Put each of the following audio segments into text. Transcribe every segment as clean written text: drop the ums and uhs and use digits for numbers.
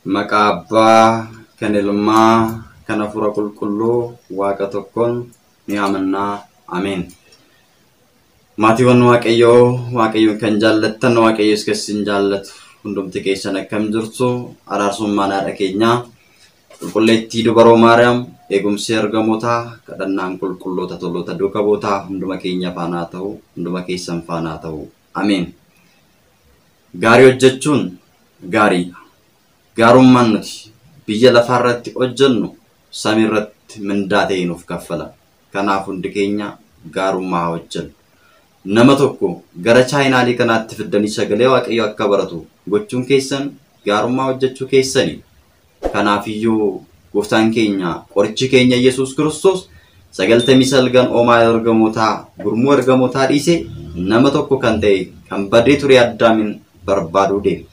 Maqaa Abbaa kan Ilmaa kan Hafuura Qulqulluu Waaqa tokkoon ni amannaa. Ameen. Maatiiwwan Waaqayyoo, Waaqayyoon kan jaallattan, Waaqayyos kan isin jaallatu hundumti keessan akkam jirtu? Araarsummaan haadha keenyaa Qulqulleettii Dubaroo Maariyaam, eegumsi ergamootaa, kadhannaan qulqulloota toloota duuka bootaa hunduma keenya faanaa ta'u, hunduma keessan faanaa ta'u. Ameen. Gaarii hojjechuun gaariidha. Gaarummaan nuti biyya lafaarratti hojjennu samiirratti mindaa ta'e nuuf kaffala. Kanaaf hundi keenya gaarummaa haa hojjennu. Nama tokko gara chaayinaalii kanaatti fiddanii sagalee Waaqayyoo akka baratu gochuun keessan gaarummaa hojjechuu keessani. Kanaafiyyuu gooftaan keenya qorichi keenya Yesuus Kiristoos 99 oomaa ergamootaa gurmuu ergamootaa dhiisee nama tokko kan ta'e kan badee ture Addaamin barbaaduu deeme.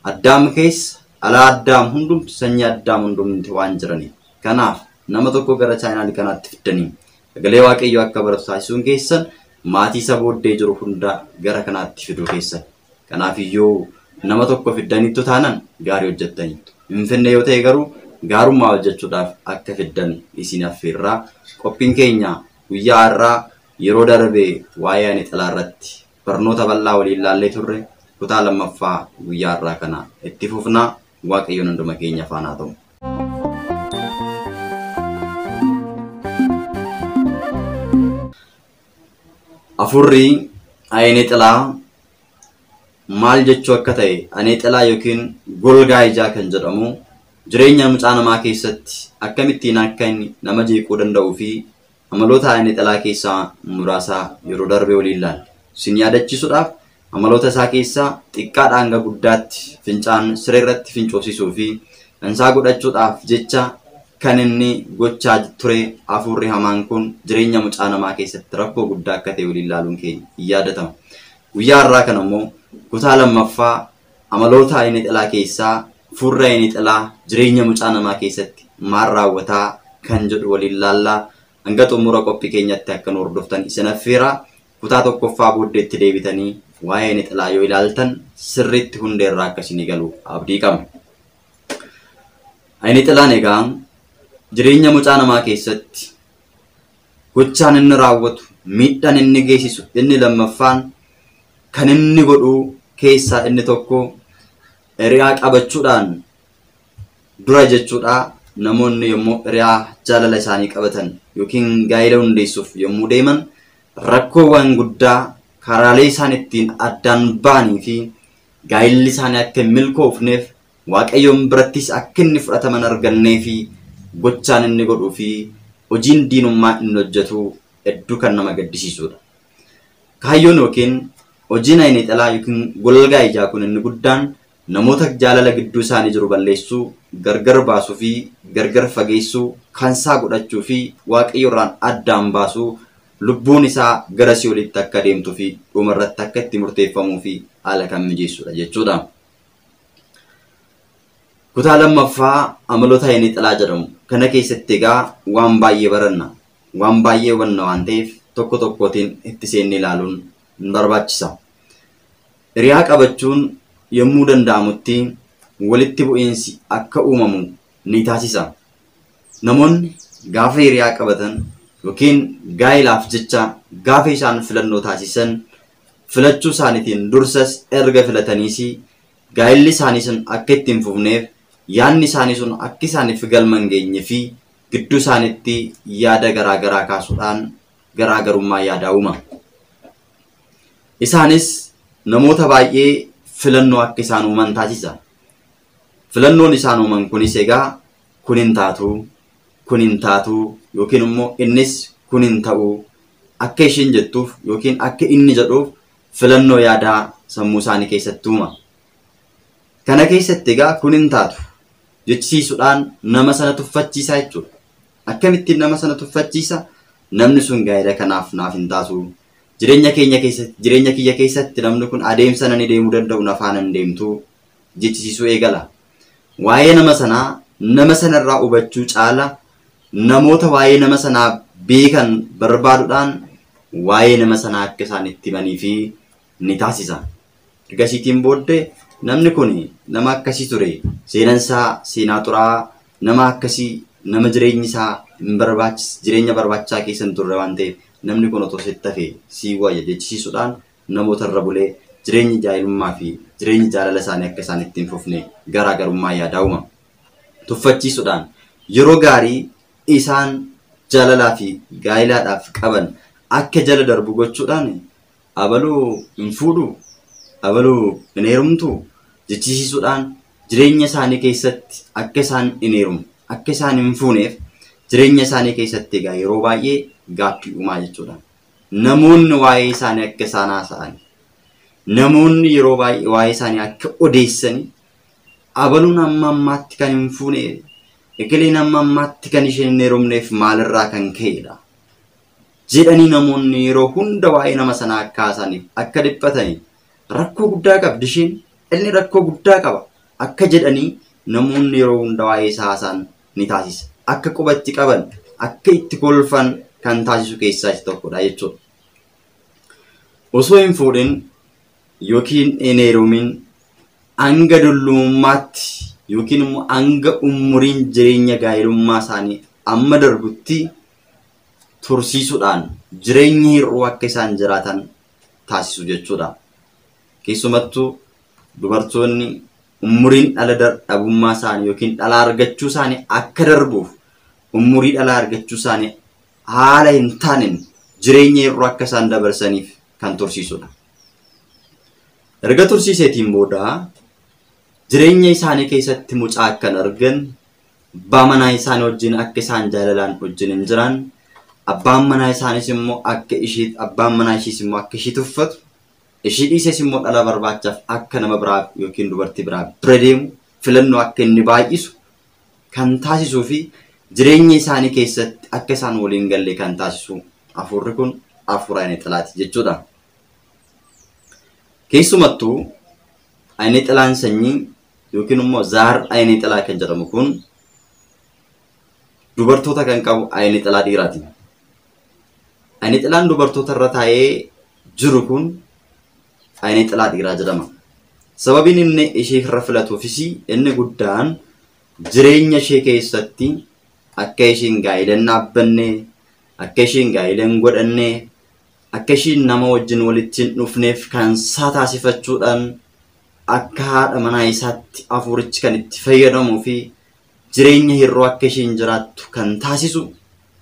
Addaam keessa alaa Addaam hundumti sanyii Addaam hundumti waan jiraniif. Kanaaf nama tokko gara chaayinaalii kanaatti fiddanii sagalee Waaqayyoo akka baratu taasisuun keessan maatii isa booddee jiru hunda gara kanaatti fiduu keessan. Kanaafiyyuu nama tokko fiddaniittu taanan gaarii hojjettaniittu. Hin finne yoo ta'e garuu gaarummaa hojjechuudhaaf akka fiddan isin affeerraa. Qophiin keenya guyyaa har'aa yeroo darbe waa'ee ani xilaa irratti barnoota bal'aa waliin ilaallee turre kutaa lammaffaa guyyaa har'aa kana itti fufnaa. Waaqayyoon hunduma keenya faana haa ta'u. Afurri ayinee xilaa maal jechuu akka ta'e, anee xilaa yookiin golgaa ijaa kan jedhamu jireenya mucaa namaa keessatti akkamittiin akka inni nama jeequu danda'uu fi amaloota ayinee xilaa keessaa muraasa yeroo darbe waliin ilaalle. Isin yaadachiisuudhaaf amaloota isaa keessaa xiqqaadhaa hanga guddaatti fincaan siree irratti fincoofsisuu fi dhansaa godhachuudhaaf jecha kan inni gochaa ture hafuurri hamaan kun jireenya mucaa namaa keessatti rakkoo guddaa akka ta'e waliin ilaaluun keenya hin yaadatama. Guyyaa har'aa kana immoo kutaa lammaffaa amaloota ayinee xilaa keessaa hafuurri ayinee xilaa jireenya mucaa namaa keessatti maal raawwataa kan jedhu waliin ilaallaa. Hanga xumura qophii keenyatti akka nu hordoftan isin affeeraa. Kutaa tokkoffaa booddeetti deebitanii waa'ee ayinee xilaa yoo ilaaltan sirriitti hundeerraa akka isinii galu abdii qabna. Ayinee xilaan egaa jireenya mucaa namaa keessatti gochaan inni raawwatu, miidhaan inni geessisu inni lammaffaan kan inni godhu keessaa inni tokko hiriyaa qabachuudhaan dura jechuudha. Namoonni yommuu hiriyaa jaalala isaanii qabatan yookiin gaa'ela hundeessuuf yommuu deeman rakkoowwan guddaa karaalee isaan ittiin addaan ba'anii fi gaa'elli isaanii akka hin milkoofneef Waaqayyoon birattis akka inni fudhataman argannee fi gochaan inni godhuu fi hojiin diinummaa inni hojjetu hedduu kan nama gaddisiisudha. Kaayyoon yookiin hojiin ayinee xilaa yookiin golgaa ijaa kun inni guddaan namoota jaalala gidduu isaanii jiru balleessuu, gargar baasuu fi gargar fageessuu, kansaa godhachuu fi Waaqayyo irraan addaan baasuu, lubbuun isaa gara si'oolitti akka deemtuu fi dhumarratti akka itti murteeffamuu fi haala kan mijeessudha jechuudha. Kutaa lammaffaa amaloota ayinee xilaa jedhamu. Kana keessatti egaa waan baay'ee baranna. Waan baay'ee hubanna waan ta'eef tokko tokkootiin itti seennee ilaaluun hin barbaachisa. Hiriyaa qabachuun yommuu danda'amutti walitti bu'iinsi akka uumamu ni taasisa. Namoonni gaafa hiriyaa qabatan yookiin gaa'ilaaf jecha gaafa isaan filannoo taasisan filachuu isaaniitiin dursas erga filataniis gaa'illi isaanii sun akka itti hin fufneef yaadni isaanii sun akka isaaniif galma hin geenye fi gidduu isaaniitti yaada garaagaraa kaasuudhaan garaagarummaa yaadaa uuma. Isaanis namoota baay'ee filannoo akka isaan uuman taasisa. Filannoon isaan uuman kunis egaa kun hin taatu, kun hin taatu yookiin immoo innis kun hin ta'u akka isheen jettuuf yookiin akka inni jedhuuf filannoo yaadaa sammuu isaanii keessatti uuma. Kana keessatti egaa kun hin taatu jechisiisuudhaan nama sana tuffachiisaa jechuudha. Akkamittiin nama sana tuffachiisa? Namni sun gaa'ela kanaaf naaf hin taatu. Jireenya keenya keessatti, jireenya kiyya keessatti namni kun adeemsa nani deemuu danda'u na faana hin deemtu jechisiisuu eegala. Waa'ee nama sanaa nama sanarraa hubachuu caala namoota waa'ee nama sanaa beekan barbaaduudhaan waa'ee nama sanaa akka isaan itti himanii fi ni taasisa. Ergasiitiin booddee Namni kun nama akkasii ture. Seenaan isaa seenaa xuraa'aa, nama akkasii, nama jireenyi isaa hin barbaachis, jireenya barbaachisaa keessa hin turre waan ta'eef namni kun otoo sitti hafee sii wayya jechisiisuudhaan namoota irra bulee jireenyi jaayilummaa fi jireenyi jaalala isaanii akka isaan itti hin fufne garaagarummaa yaadaa uuma. Tuffachiisuudhaan yeroo gaarii isaan jaalalaa fi gaayilaadhaaf qaban akka jala darbu gochuudhaan abaluu hin fuudhu, abaluu hin heerumtu jechisiisuudhaan jireenya isaanii keessatti akka isaan hin heerumne, akka isaan hin fuuneef jireenya isaanii keessatti egaa yeroo baay'ee gaaffii uumaa jechuudha. Namoonni waa'ee isaanii akka isaan haasa'an, namoonni yeroo baay'ee waa'ee isaanii akka odeessan, abaluun amma ammaatti kan hin fuune, egaleen amma ammaatti kan isheen hin heerumneef maalirraa kan ka'edha jedhanii namoonni yeroo hunda waa'ee nama sanaa akka haasa'aniif akka dhiphatanii, rakkoo guddaa qabdi isheen, inni rakkoo guddaa qaba akka jedhanii namoonni yeroo hunda waa'ee isaa haasa'an ni taasisa. Akka qubatti qaban, akka itti kolfan kan taasisu keessaa isa tokkodha jechuudha. Osoo hin fuudhin yookiin hin heerumin hanga dullummaatti yookiin immoo hanga umuriin jireenya gaa'elummaa isaanii amma darbutti tursiisuudhaan jireenya hir'uu akka isaan jiraatan taasisu jechuudha. Keessumattuu dubartoonni umuriin dhala dhabummaa isaanii yookiin dhala argachuu isaanii akka darbuuf umurii dhala argachuu isaanii haala hin taaneen jireenya hir'uu akka isaan dabarsaniif kan tursiisudha. Erga tursiiseetiin booda jireenya isaanii keessatti mucaa akka hin argan, abbaa manaa isaanii wajjin akka isaan jaalalaan wajjin hin jiran, abbaan manaa isaaniis immoo akka ishii, abbaan manaa ishiis immoo akka ishii tuffatu, ishii dhiises immoo dhala barbaachaaf akka nama biraa yookiin dubartii biraa bira deemu filannoo akka inni baay'isu kan taasisuu fi jireenya isaanii keessatti akka isaan waliin galle kan taasisu hafuurri kun hafuura ayinee xilaati jechuudha. Keessumattuu ayinee xilaan sanyii yookiin immoo zaar ayinee xilaa kan jedhamu kun dubartoota kan qabu ayinee xilaa dhiiraati. Ayinee xilaan dubartoota irra taa'ee jiru kun ayinee xilaa dhiiraa jedhama. Sababiin inni ishee irra filatuufis inni guddaan jireenya ishee keessatti akka isheen gaa'ela hin dhaabbanne, akka isheen gaa'ela hin godhanne, akka isheen nama wajjin walitti hin dhufneef kan isaa taasifachuudhaan akka haadha manaa isaatti hafuurichi kan itti fayyadamuu fi jireenya hir'uu akka isheen jiraattu kan taasisu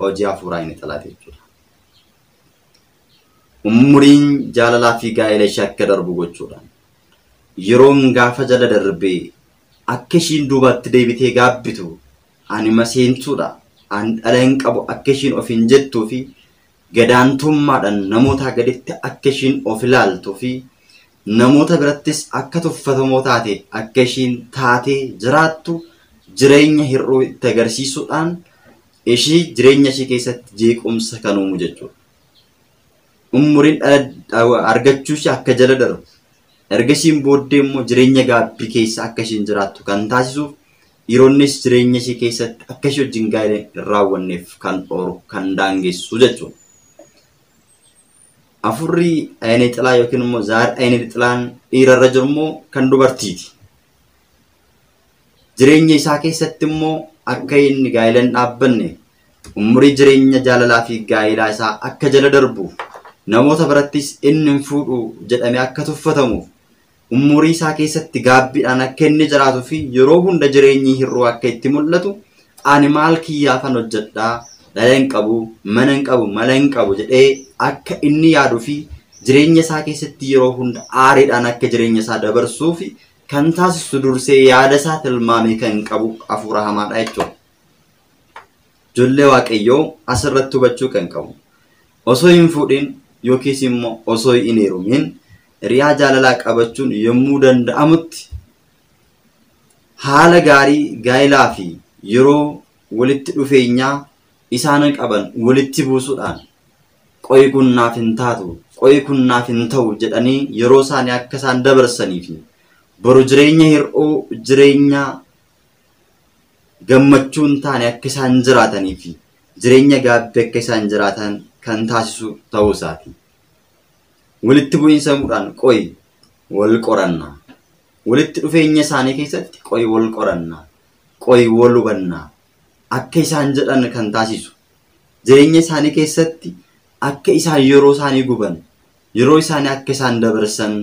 hojii hafuuraa inni xalaate jechuudha. Umuriin jaalalaa fi gaa'ela ishee akka darbu gochuudhaan yeroon gaafa jala darbee akka ishiin duubatti deebitee gaabbitu ani maseentuudha, ani dhala hin qabu akka ishiin of hin jettuu fi gadaantummaadhaan namoota gaditti akka ishiin of ilaaltuu fi namoota birattis akka tuffatamoo taate akka ishiin taatee jiraattu jireenya hir'uu itti agarsiisuudhaan ishii jireenya ishii keessatti jeequmsa kan uumu jechuudha. Umuriin dhala argachuu ishee akka jala darbu, erga ishiin booddee immoo jireenya gaabbii keessa akka ishiin jiraattu kan taasisuuf dhiironnis jireenya ishee keessatti akka ishee wajjin gaa'ela hin raawwanneef kan dhooru, kan daangessu jechuudha. Hafuurri ayinee xilaa yookiin immoo zaar ayinee xilaan dhiirarra jiru immoo kan dubartiiti. Jireenya isaa keessatti immoo akka inni gaa'ela hin dhaabbanne, umurii jireenya jaalalaa fi gaa'elaa isaa akka jala darbuuf, namoota birattis inni hin fuudhu jedhamee akka tuffatamuuf, umurii isaa keessatti gaabbiidhaan akka inni jiraatuu fi yeroo hunda jireenyi hir'uu akka itti mul'atu, ani maal kiyyaafan hojjedhaa, dhala hin qabu, mana hin qabu, mala hin qabu jedhee akka inni yaaduu fi jireenya isaa keessatti yeroo hunda aariidhaan akka jireenya isaa dabarsuu fi kan taasisu dursee yaada isaa tilmaamee kan qabu hafuura hamaadha jechuudha. Ijoollee Waaqayyoo asirratti hubachuu kan qabu. Osoo hin fuudhin yookiis immoo osoo hin heerumin hiriyaa jaalalaa qabachuun yommuu danda'amutti haala gaarii gaa'elaa fi yeroo walitti dhufeenyaa isaan qaban walitti buusuudhaan qo'i kun naaf hin taatu, qo'i kun naaf hin ta'u jedhanii yeroo isaanii akka isaan dabarsanii fi boru jireenya hir'uu, jireenya gammachuu hin taane akka isaan jiraatanii fi jireenya gaabbii akka isaan jiraatan kan taasisu ta'uu isaati. Walitti bu'iinsa muudhaan qo'i wal qoranna. Walitti dhufeenya isaanii keessatti qo'i wal qorannaa, qo'i wal hubannaa akka isaan jedhan kan taasisu. Jireenya isaanii keessatti akka isaan yeroo isaanii guban, yeroo isaanii akka isaan dabarsan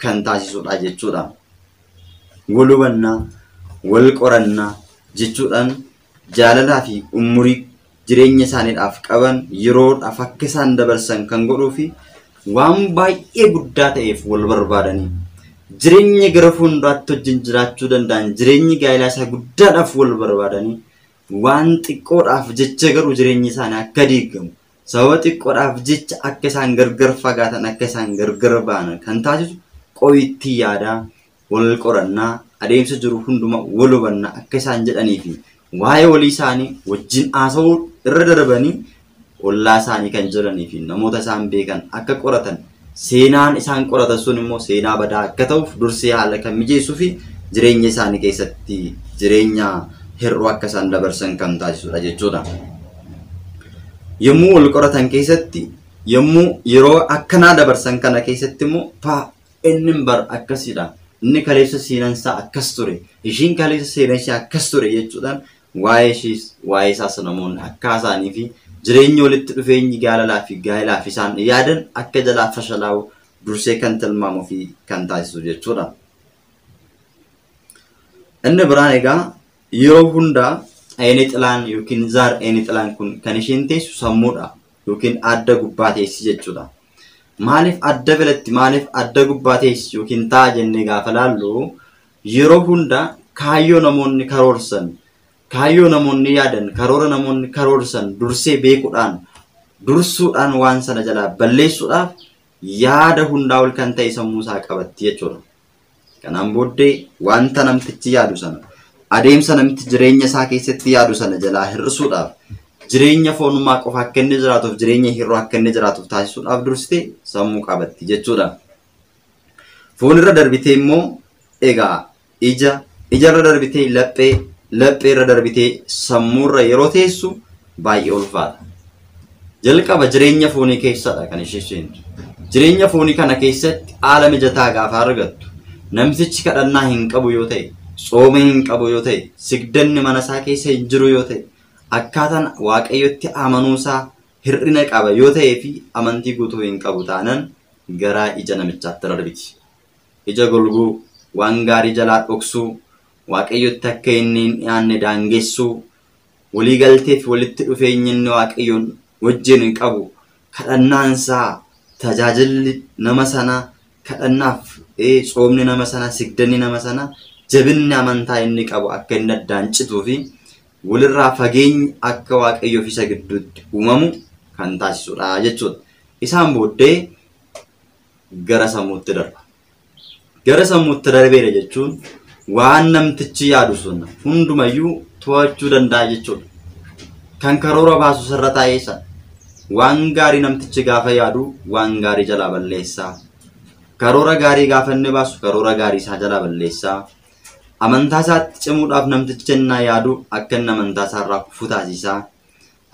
kan taasisudha jechuudha. Wal hubannaa, wal qorannaa jechuudhaan jaalalaa fi umurii jireenya isaaniidhaaf qaban yeroodhaaf akka isaan dabarsan kan godhuu fi waan baay'ee guddaa ta'eef wal barbaadanii jireenya gara fuulduraatti wajjin jiraachuu danda'an jireenyi gaa'elaa isaa guddaadhaaf wal barbaadanii waan xiqqoodhaaf jecha garuu jireenyi isaanii akka diigamu sababa xiqqoodhaaf jecha akka isaan gargar fagaatan akka isaan gargar ba'an kan taasisu qo'ittii yaadaa wal qorannaa adeemsa jiru hunduma wal hubannaa akka isaan jedhanii fi waa'ee walii isaanii wajjin haasa'uu irra darbanii ollaa isaanii kan jiranii fi namoota isaan beekan akka qoratan seenaan isaan qoratan sun immoo seenaa badaa akka ta'uuf dursee haala kan mijeessuu fi jireenya isaanii keessatti jireenya hir'uu akka isaan dabarsan kan taasisudha jechuudha. Yommuu wal qoratan keessatti yommuu yeroo akkanaa dabarsan kana keessatti immoo paa inni bar akkasidha. Inni kaleessa seenaan isaa akkas ture, ishiin kaleessa seenaan ishee akkas ture jechuudhaan waa'ee ishees waa'ee isaas namoonni akka haasa'anii fi jireenya walitti dhufeenyi jaalalaa fi gaa'elaaf isaan yaadan akka jalaa fashalaa'u dursee kan tilmaamuu fi kan taasisu jechuudha. Inni biraan egaa yeroo hundaa ayni xilaan yookiin zaar ayni xilaan kun kan isheen teessu sammuudha yookiin adda gubbaa teessi jechuudha. Maaliif adda filatti maaliif adda gubbaa teessi yookiin ta'a jennee gaafa laallu yeroo hunda kaayyoo namoonni karoorsan kaayyoo namoonni yaadan karoora namoonni karoorsan dursee beekuudhaan dursuudhaan waan sana jalaa balleessuudhaaf yaada hundaa ol kan ta'e sammuu isaa qabatti jechuudha. Kanaan booddee wanta namtichi yaadu sana adeemsa namtichi jireenya isaa keessatti yaadu sana jalaa hir'isuudhaaf jireenya foonummaa qofa akka inni jiraatuuf jireenya hir'uu akka inni jiraatuuf taasisuudhaaf dursitee sammuu qabatti jechuudha. Foonirra darbitee immoo egaa ija ijarra darbitee laphee lapheerra darbitee sammuurra yeroo teessu baay'ee ulfaata. Jalqaba jireenya foonii keessadha kan ishee seentu. Jireenya foonii kana keessatti haala mijataa gaafa argattu namtichi kadhannaa hin qabu yoo ta'e, tsooma hin qabu yoo ta'e, sigdanni mana isaa keessa hin jiru yoo ta'e, akkaataan waaqayyotti amanuusaa hir'ina qaba yoo ta'ee fi amantii guutuu hin qabu taanan garaa ija namichaatti darbiti. Ija golguu, waan gaarii jalaa dhoksuu, waaqayyotti akka inni hin dhiyaanne daangessuu, waliigaltee fi walitti dhufeenyi inni waaqayyoon wajjin hin qabu, kadhannaansaa, tajaajilli nama sanaa, kadhannaaf tsoomni nama sanaa, sigdanni nama sanaa, jabinni amantaa inni qabu akka inni addaan cituu fi walirraa fageenyi akka waaqayyoof isa gidduutti uumamu kan taasisudha jechuudha. Isaan booddee gara sammuutti darba. Gara sammuutti darbeera jechuun waan namtichi yaadu sun hundumayyuu to'achuu danda'a jechuudha. Kan karoora baasu sirra taa'ee sana waan gaarii namtichi gaafa yaadu waan gaarii jalaa balleessaa. Karoora gaarii gaafa inni baasu karoora gaarii isaa jalaa balleessaa. Amantaa isaatti cimuudhaaf namtichi ennaa yaadu akka inni amantaa isaarraa kufu taasisaa.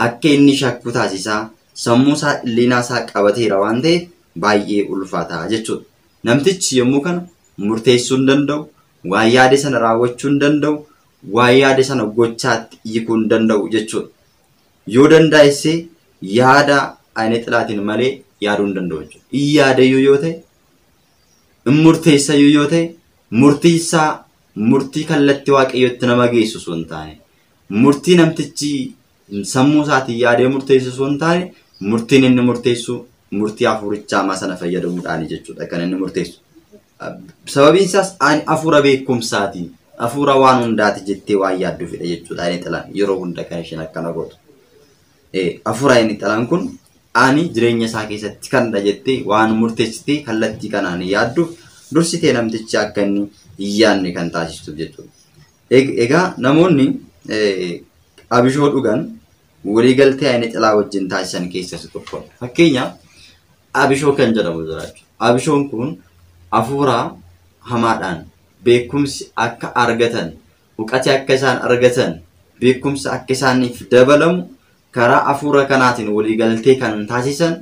Akka inni shakku taasisaa. Sammuu isaa illiinaa isaa qabateera waan ta'eef baay'ee ulfaataa jechuudha. Namtichi yommuu kana murteessuu hin danda'u, waan yaade sana raawwachuu hin danda'u, waan yaade sana gochaatti hiikuu hin danda'u jechuudha. Yoo danda'essee yaada ayina xilaatiin malee yaaduu hin danda'u jechuudha. In yaadayyuu yoo ta'e, in murteessayyuu yoo ta'e, murtii isaa murtii kallattii waaqayyootti nama geessu osoo hin taane, murtii namtichi sammuu isaatiin yaadee murteessu osoo hin taane, murtiin inni murteessu murtii hafuurichaa hamaa sana fayyadamuudhaani jechuudha kan inni murteessu. Sababiin isaas ani hafuura beekumsaati, hafuura waan hundaati jettee waan yaadduufidha jechuudha ayni xilaan yeroo hunda kan isheen akkana gootu. Hafuura ayni xilaan kun ani jireenya isaa keessatti kanadha jettee waan murteessitee kallattii kanaan yaadduuf dursitee namtichi akka inni hin yaadne kan taasistuuf jechuudha. Egaa namoonni abishoo dhugan waliigaltee ayni xilaa wajjin taasisan keessaa isa tokkodha. Fakkeenyaaf abishoo kan jedhamu jira jechuudha. Abishoon kun hafuura hamaadhaan beekumsi akka argatan, huqati akka isaan argatan, beekumsa akka isaaniif dabalamu karaa hafuura kanaatiin waliigaltee kan taasisan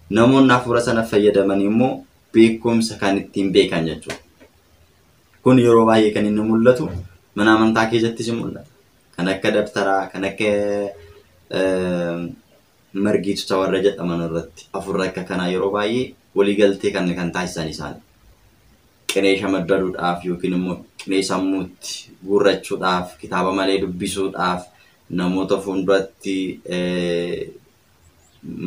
namoonni hafuura sana fayyadaman immoo beekumsa kan ittiin beekan jechuudha. Kun yeroo baay'ee kan inni mul'atu mana amantaa keessattis mul'ata. Kan akka dabtaraa, kan akka margiitota warra jedhaman irratti hafuurri akka kanaa yeroo baay'ee waliigaltee kan taasisan isaani. Qinee shamaddaduudhaaf yookiin immoo qinee sammuutti guurrachuudhaaf, kitaaba malee dubbisuudhaaf, namoota fuulduratti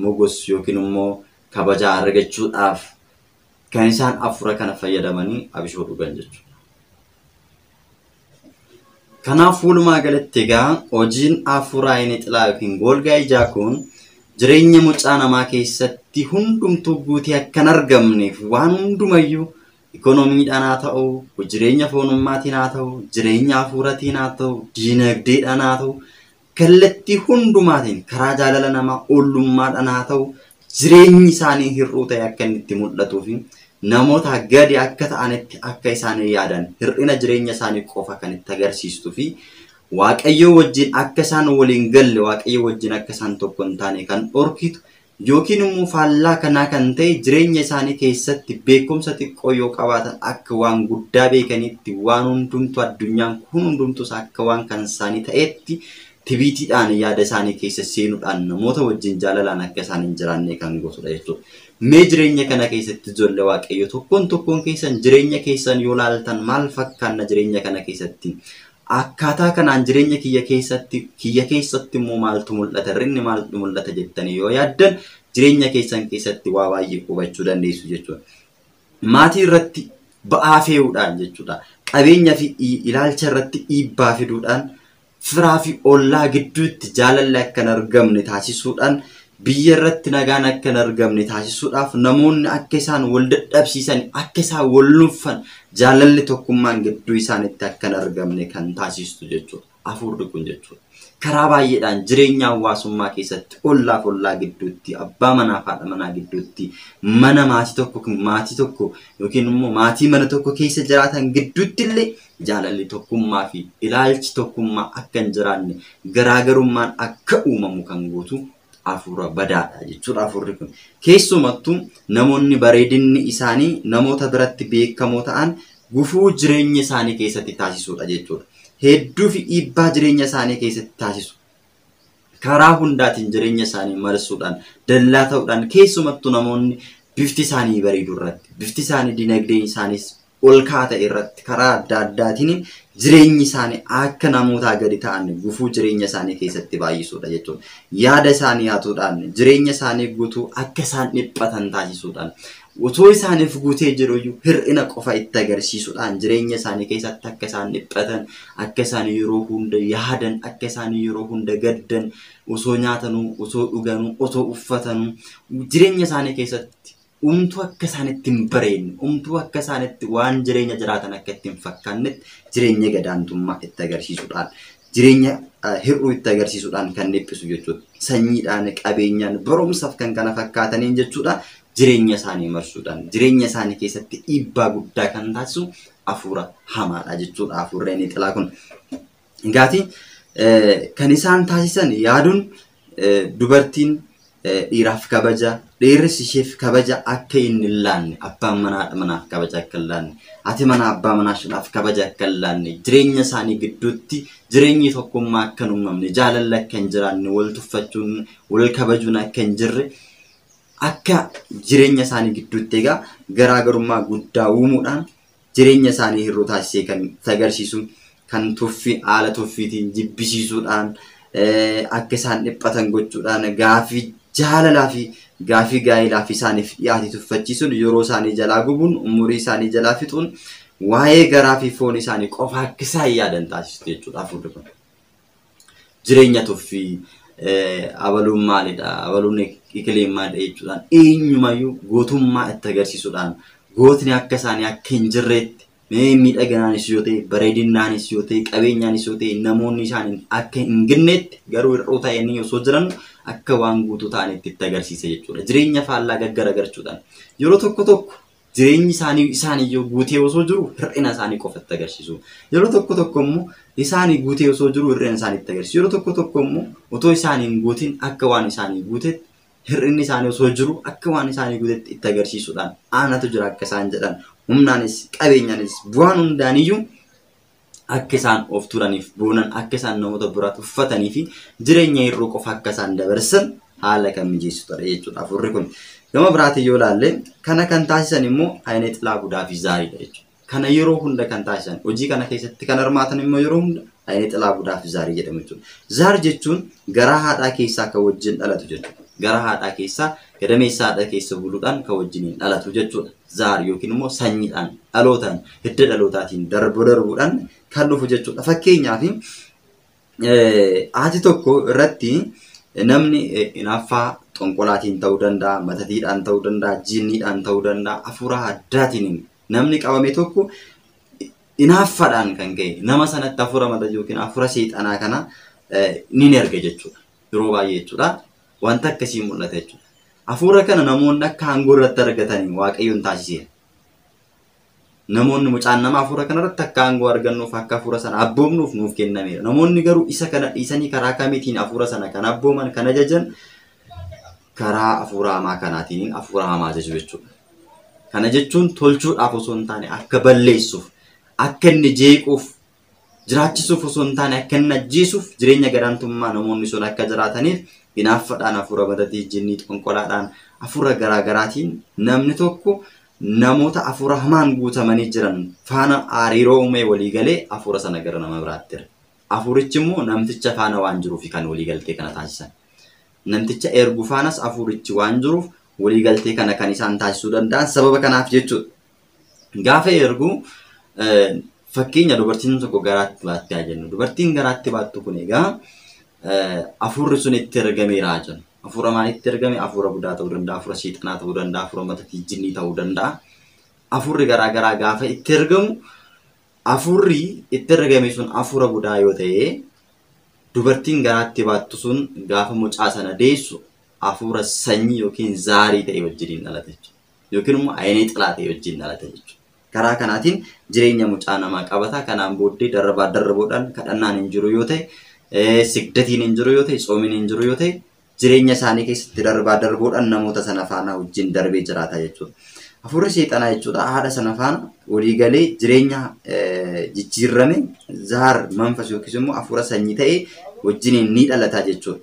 mogos yookiin immoo kabajaa argachuudhaaf kan isaan hafuura kana fayyadamanii abishoo dhugan jechuudha. Kanaaf walumaa galatti egaa hojiin hafuura ayinii xilaa yookiin golgaa ijaa kun jireenya mucaa namaa keessatti hundumtuu guutee akka hin argamneef waan hundumayyuu ikoonomiidhaan haa ta'u, jireenya foonummaatiin haa ta'u, jireenya hafuuratiin haa ta'u, diinagdeedhaan haa ta'u, kallattii hundumaatiin karaa jaalala namaa ollummaadhaan haa ta'u, jireenyi isaanii hir'uu ta'e akka inni itti mul'atuu fi namoota gadi akka ta'anitti akka isaan yaadan hir'ina jireenya isaanii qofa kan itti agarsiistuu fi Waaqayyo wajjin akka isaan waliin galle, Waaqayyo wajjin akka isaan tokko hin taane kan dhorkitu yookiin immoo faallaa kanaa kan ta'e jireenya isaanii keessatti beekumsa xiqqoo yoo qabaatan akka waan guddaa beekanitti waan hundumtu addunyaan kun hundumtus akka waan kan isaanii ta'etti tibiitiidhaan yaada isaanii keessa seenuudhaan namoota wajjin jaalalaan akka isaan hin jiraanne kan gootudha jechuudha. Mee jireenya kana keessatti ijoollee Waaqayyo tokkoon tokkoon keessan jireenya keessan yoo laaltan maal fakkaanna jireenya kana keessatti? Akkaataa kanaan jireenya kiyya keessatti immoo maaltu mul'ata? Hir'inni maaltu mul'ata jettanii yoo yaaddan jireenya keessan keessatti waa baay'ee hubachuu dandeessu jechuudha. Maatii irratti ba'aa fe'uudhaan jechuudha. Qabeenya fi ilaalcha irratti dhiibbaa fiduudhaan firaa fi ollaa gidduutti jaalalli akka hin argamne taasisuudhaan biyya irratti nagaan akka hin argamne taasisuudhaaf namoonni akka isaan wal dadhabsiisan, akka isaan wal nuffan, jaalalli tokkummaan gidduu isaanitti akka hin argamne kan taasistu jechuudha. Hafuurri kun jechuudha. Karaa baay'eedhaan jireenya hawaasummaa keessatti ollaaf ollaa gidduutti, abbaa manaa fi haadha manaa gidduutti, mana maatii tokko yookiin immoo maatii mana tokko keessa jiraatan gidduutti illee jaalalli tokkummaa fi ilaalchi tokkummaa akka hin jiraanne garaagarummaan akka uumamu kan gootu hafuura badaadha jechuudha hafuurri kun. Keessumattuu namoonni bareedinni isaanii namoota biratti beekamoo ta'an gufuu jireenya isaanii keessatti taasisuudha jechuudha. Hedduu fi dhiibbaa jireenya isaanii keessatti taasisu. Karaa hundaatiin jireenya isaanii marsuudhaan, dallaa ta'uudhaan keessumattuu namoonni bifti isaanii bareedu irratti, bifti isaanii dinagdeen isaaniis ol ka'aa ta'e irratti karaa adda addaatiin jireenyi isaanii akka namootaa gadi ta'an gufuu jireenya isaanii keessatti baay'isuudha jechuudha. Yaada isaanii hatuudhaan, jireenya isaanii guutuu akka isaan dhiphatan taasisuudhaan, otoo isaaniif guutee jiruyyuu hir'ina qofa itti agarsiisuudhaan jireenya isaanii keessatti akka isaan dhiphatan, akka isaan yeroo hunda yaadan, akka isaan yeroo hunda gaddan, osoo nyaatanuu, osoo dhuganuu, osoo uffatanuu, jireenya isaanii keessatti umtuu akka isaan itti hin bareedne, umtuu akka isaan itti waan jireenya jiraatan akka itti hin fakkaannetti jireenya gadaantummaa itti agarsiisuudhaan, jireenya hir'uu itti agarsiisuudhaan kan dhiphisu jechuudha. Sanyiidhaan, qabeenyaan, barumsaaf kan kana fakkaataniin jechuudha. Jireenya isaanii marsuudhaan, jireenya isaanii keessatti dhiibbaa guddaa kan taasisu hafuura hamaadha jechuudha. Hafuurri inni xilaa kun. Egaati kan isaan taasisan yaaduun dubartiin dhiiraaf kabaja, dhiirris isheef kabaja akka inni hin laanne, abbaan manaa haadha manaaf kabaja akka hin laanne, haati manaa abbaa manaa isheedhaaf kabaja akka hin laanne, jireenya isaanii gidduutti jireenyi tokkummaa akka hin uumamne, jaalalli akka hin jiraanne, wal tuffachuun, wal kabajuun akka hin jirre, akka jireenya isaanii gidduutti egaa garaagarummaa guddaa uumuudhaan jireenya isaanii hir'uu taasisee kan agarsiisu, kan tuffii haala tuffiitiin jibbisiisuudhaan, akka isaan dhiphatan gochuudhaan, gaafii jaalalaa fi gaafii gaa'elaa fi isaaniif dhiyaate tuffachiisuun yeroo isaanii jalaa gubuun, umurii isaanii jalaa fixuun, waa'ee garaa fi foon isaanii qofa akka isaan yaadan taasisu jechuudha hafuurri kun. Jireenya tuffii abaluun maalidha, abaluun ikileen maalidha jechuudhaan eenyumayyuu gootummaa itti agarsiisuudhaan gootni akka isaanii akka hin jirreetti miidhaginaanis yoo ta'e, bareedinaanis yoo ta'e, qabeenyaanis yoo ta'e namoonni isaanii akka hin ginneetti garuu hir'uu ta'anii osoo jiran akka waan guutuu ta'anitti itti agarsiisa jechuudha. Jireenya faallaa gaggaragalchuudhaan yeroo tokko tokko jireenyi isaanii isaaniyyuu guutee osoo jiru hir'ina isaanii qofa itti agarsiisu. Yeroo tokko tokko immoo isaanii guutee osoo jiru hir'ina isaanii itti agarsiisu. Yeroo tokko tokko immoo otoo isaanii hin guutin akka waan isaanii guutetti Hir'inni isaanii osoo jiru akka waan isaanii guutetti itti agarsiisuudhaan aanatu jira akka isaan jedhan humnaanis qabeenyaanis bu'aan hundaaniyyuu akka isaan of turaniif boonan akka isaan namoota biraa tuffatanii fi jireenya hir'uu qofa akka isaan dabarsan haala kan mijeessitudha jechuudha hafuurri kun. Gama biraatiin yoo ilaalle kana kan taasisan immoo Ayinee Xilaa Budaa fi Zaariidha jechuudha. Kana yeroo hunda kan taasisan hojii kana keessatti kan hirmaatan immoo yeroo hunda Ayinee Xilaa Budaa fi Zaarii jedhamu jechuudha. Zaar jechuun garaa haadhaa keessaa kan wajjin dhalatu jechuudha. Garaa haadhaa keessaa gadameessa haadha keessa buluudhaan kan wajjiniin dhalatu jechuudha. Zaar yookiin immoo sanyiidhaan dhalootaan hidda dhalootaatiin darbu darbuudhaan kan dhufu jechuudha. Fakkeenyaaf haati tokko irratti namni hinaaffaa xonqolaatiin ta'uu danda'a, matatiidhaan ta'uu danda'a, jinniidhaan ta'uu danda'a, hafuura addaatiin namni qabame tokko hinaaffaadhaan kan ka'e nama sanatti hafuura mata yookiin hafuura seexanaa kana ni erga jechuudha. Yeroo baay'ee jechuudha. Wanta akkasii mul'ata jechuudha. Hafuura kana namoonni akka aangoo irratti argatanii Waaqayyoon taasiseera. Namoonni mucaan nama hafuura kanarratti akka aangoo argannuuf akka hafuura sana abboomnuuf nuuf kennameera. Namoonni garuu isa kana dhiisanii karaa kamiitiin hafuura sana kan abbooman kan ajajan karaa hafuura hamaa kanaatiin hafuura hamaa ajaju jechuudha. Kana jechuun tolchuudhaaf osoo hin taane akka balleessuuf, akka inni jeequuf, jiraachisuuf osoo hin taane akka inni ajjeesuuf jireenya gadaantummaa namoonni sun akka jiraataniif hinaaffaadhaan hafuura matatii jinnii xonqolaadhaan hafuura garaagaraatiin namni tokko namoota hafuura hamaan guutamanii jiran faana hariiroo uumee walii galee hafuura sana gara nama biraatti erga. Hafuurichi immoo namticha faana waan jiruuf kan walii galtee kana taasisan. Namticha ergu faanas hafuurichi waan jiruuf walii galtee kana kan isaan taasisuu danda'an sababa kanaaf jechuudha. Gaafa ergu fakkeenya dubartiin tokko garaatti baatti haa jennu. Dubartiin garaatti baattu kun egaa hafuurri sun itti ergameera haa jennu. Hafuura maalitti ergame? Hafuura budaa ta'uu danda'a, hafuura seexanaa ta'uu danda'a, hafuura matatii jinnii ta'uu danda'a. Hafuurri garaagaraa gaafa itti ergamu hafuurri itti ergame sun hafuura budaa yoo ta'e dubartiin garaatti baattu sun gaafa mucaa sana deessu hafuura sanyii yookiin zaarii ta'e wajjiniin dhalate jechuudha. Yookiin immoo ayinee xilaa ta'e wajjin dhalate jechuudha. Karaa kanaatiin jireenya mucaa namaa qabata. Kanaan booddee darbaa darbuudhaan kadhannaan hin jiru yoo ta'e, sigdatiin hin jiru yoo ta'e, tsoomiin hin jiru yoo ta'e, jireenya isaanii keessatti darbaa darbuudhaan namoota sana faana wajjin darbee jiraata jechuudha. Hafuurri seexanaa jechuudha haadha sana faana walii galee jireenya jijjiirame zaar manfas yookiis immoo hafuura sanyii ta'e wajjiniin ni dhalata jechuudha.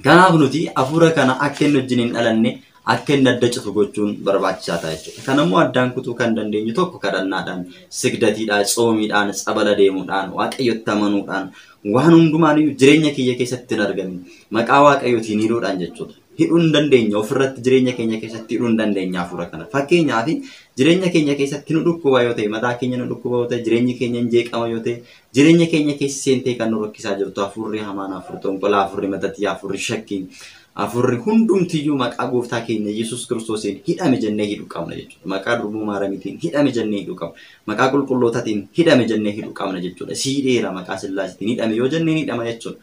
Kanaaf nuti hafuura kana akka inni wajjin hin dhalanne akka inni adda citu gochuun barbaachisaa ta'a jechuudha. Kanammoo addaan kutuu kan dandeenyu tokko kadhannaadhaan, sigdatiidhaan, tsoomiidhaan, tsabala deemuudhaan, waaqayyotti amanuudhaan waan hundumaaniyyuu jireenya kiyya keessatti hin argamin maqaa waaqayyootiin hidhuudhaan jechuudha. Hidhuu hin dandeenya ofirratti jireenya keenya keessatti hidhuu hin dandeenya hafuura kana. Fakkeenyaaf jireenya keenya keessatti nu dhukkuba yoo ta'e, mataa keenya nu dhukkuba yoo ta'e, jireenyi keenya hin jeeqama yoo ta'e, jireenya keenya keessa seentee kan nu rakkisaa jirtu hafuurri hamaan, hafuurri xonqolaa, hafuurri matatii, hafuurri shakkii, hafuurri hundumtiyyuu maqaa gooftaa keenya Yesuus Kiristoosiin hidhame jennee hidhuu qabna jechuudha. Maqaa durbuu maaramiitiin hidhame jennee hidhuu qabna. Maqaa qulqullootaatiin hidhame jennee hidhuu qabna jechuudha. Siidheera maqaa sillaasiitiin hidhame yoo jennee hidhama jechuudha.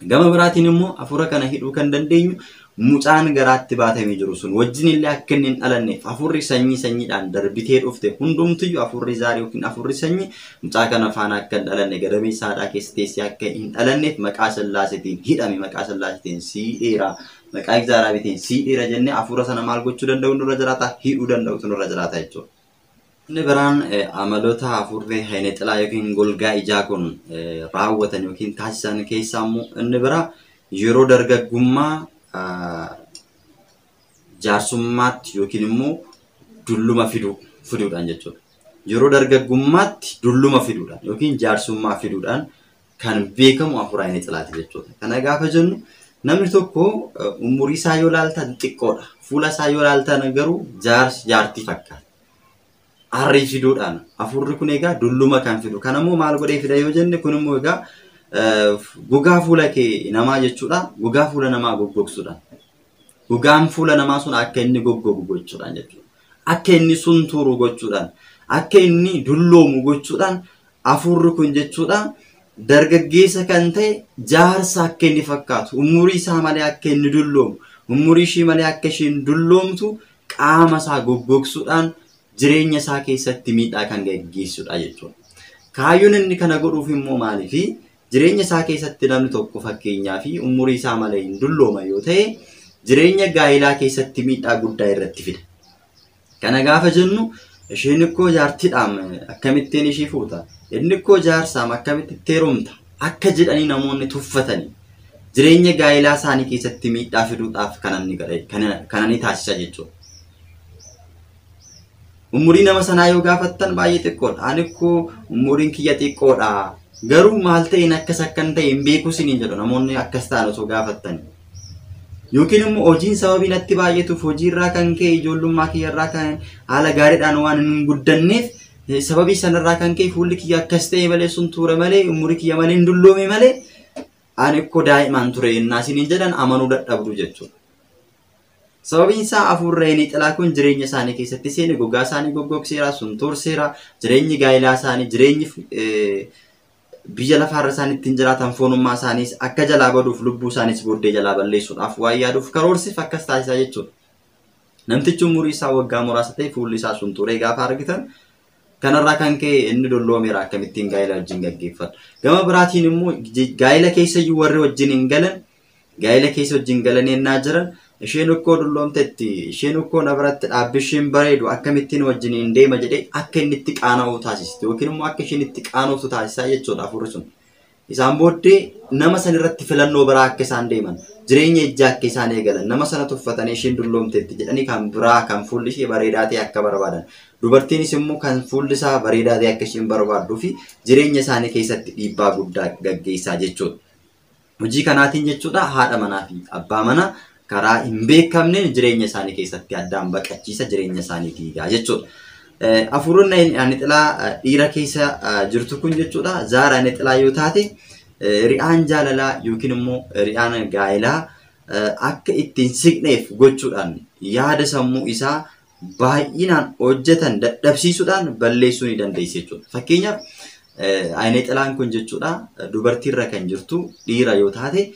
Gama biraatiin immoo hafuura kana hidhuu kan dandeenyu mucaan garaatti baatamee jiru sun wajjin illee akka inni hin dhalanneef hafuurri sanyii sanyiidhaan darbitee dhufte hundumtiyyuu hafuurri zaarii yookiin hafuurri sanyii mucaa kana faana akka hin dhalanne gadameessa haadhaa keessa teessee akka hin dhalanneef maqaa sillaaseetiin hidhame maqaa sillaaseetiin siidheera maqaa egzaaraabiitiin siidheera jennee hafuura sana maal gochuu danda'u nurra jiraata hidhuu danda'utu nurra jiraata jechuudha. Inni biraan amaloota hafuurri hayne xilaa yookiin golgaa ijaa kun raawwatan yookiin taasisan keessaa immoo inni biraa yeroo dargaggummaa jaarsummaatti yookiin immoo dulluma fiduudhaan jechuudha. Yeroo dargaggummaatti dulluma fiduudhaan yookiin jaarsummaa fiduudhaan kan beekamu hafuura hayne xilaati jechuudha. Kana gaafa jennu namni tokko umurii isaa yoo ilaaltan xiqqoodha. Fuula isaa yoo ilaaltan garuu jaartii fakkaata. Arrii fiduudhaan hafuurri kun egaa dulluma kan fidu. Kanammoo maal godhee fida yoo jenne kun immoo egaa gogaa fuula kee namaa jechuudha. Gogaa fuula namaa goggogsuudhaan. Gogaan fuula namaa sun akka inni goggogu gochuudhaan jechuudha. Akka inni suntuuru gochuudhaan. Akka inni dulloomu gochuudhaan hafuurri kun jechuudha dargaggeessa kan ta'e jaarsa akka inni fakkaatu umurii isaa malee akka inni dulloomu umurii ishii malee akka isheen dulloomtu qaama isaa goggogsuudhaan jireenya isaa keessatti miidhaa kan gaggeessudha jechuudha. Kaayyoon inni kana godhuuf immoo maaliifi jireenya isaa keessatti namni tokko fakkeenyaa fi umurii isaa malee hin dullooma yoo ta'e jireenya gaa'ilaa keessatti miidhaa guddaa irratti fida. Kana gaafa jennu isheen ikkoo jaartiidhaam akkamittiin ishii fuuta, inni ikkoo jaarsaam akkamitti itti heerumta akka jedhanii namoonni tuffatanii jireenya gaa'ilaa isaanii keessatti miidhaa fiduudhaaf kan inni taasisa jechuudha. Umurii nama sanaa yoo gaafattan baay'ee xiqqoodha. Ani ikkoo umuriin kiyya xiqqoodha. Garuu maal ta'een akkas akkan ta'e hin beeku isiniin jedhu namoonni akkas ta'an osoo gaafattan. Yookiin immoo hojiin sababii natti baay'atuuf hojiirraa kan ka'e ijoollummaa kiyyarraa kan haala gaariidhaan waan hin guddanneef sababii sanarraa kan ka'e fuulli kiyya akkas ta'e malee sun ture malee umurii kiyya malee hin dulloome malee ani ikkoo daa'imaan ture yennaa isiniin jedhan amanuu dadhabdu jechuudha. Sababiin isaa hafuurri inni xilaa kun jireenya isaanii keessatti seene gogaa isaanii goggogseera, sun turseera, jireenyi gaa'ilaa isaanii, jireenyi biyya lafaarra isaan ittiin jiraatan foonummaa isaaniis akka jalaa baduuf lubbuu isaaniis booddee jalaa balleessuudhaaf waan yaaduuf karoorsiif akkas taasisaa jechuudha. Namtichi umurii isaa waggaa muraasa ta'e fuulli isaa sun turee gaafa argitan kanarraa kan ka'e inni dulloomeera akkamittiin gaa'ila wajjin gaggeeffatu. Gama biraatiin immoo gaa'ila keessa iyyuu warri wajjin hin galan gaa'ila keessa wajjin galan yennaa jiran isheen ukkoo dulloomtetti isheen ukkoo na biratti dhaabbi isheen bareedu akkamittiin wajjin hin deema jedhee akka inni itti qaana'u taasisti yookiin immoo akka isheen itti qaanoftu taasisaa jechuudha hafuurri sun. Isaan booddee nama san irratti filannoo biraa akka isaan deeman jireenya ijaa akka isaan eegalan nama sana tuffatanii isheen dulloomtetti jedhanii kan biraa kan fuulli ishee bareedaa ta'e akka barbaadan dubartiinis immoo kan fuulli isaa bareedaa ta'e akka isheen barbaadduu fi jireenya isaanii keessatti dhiibbaa guddaa gaggeessaa jechuudha. Hojii kanaatiin jechuudha haadha manaa fi abbaa manaa karaa hin beekamneen jireenya isaanii keessatti addaan baqachiisa jireenya isaanii diigaa jechuudha. Hafuuronni ani xilaa dhiira keessa jirtu kun jechuudha zaara ani xilaa yoo taate ri'aan jaalalaa yookiin immoo ri'aan gaa'ilaa akka ittiin siqneef gochuudhaan yaada sammuu isaa baay'inaan hojjetan dadhabsiisuudhaan balleessuu ni dandeessi jechuudha. Fakkeenyaaf ayinee xilaan kun jechuudha dubartiirra kan jirtu dhiira yoo taate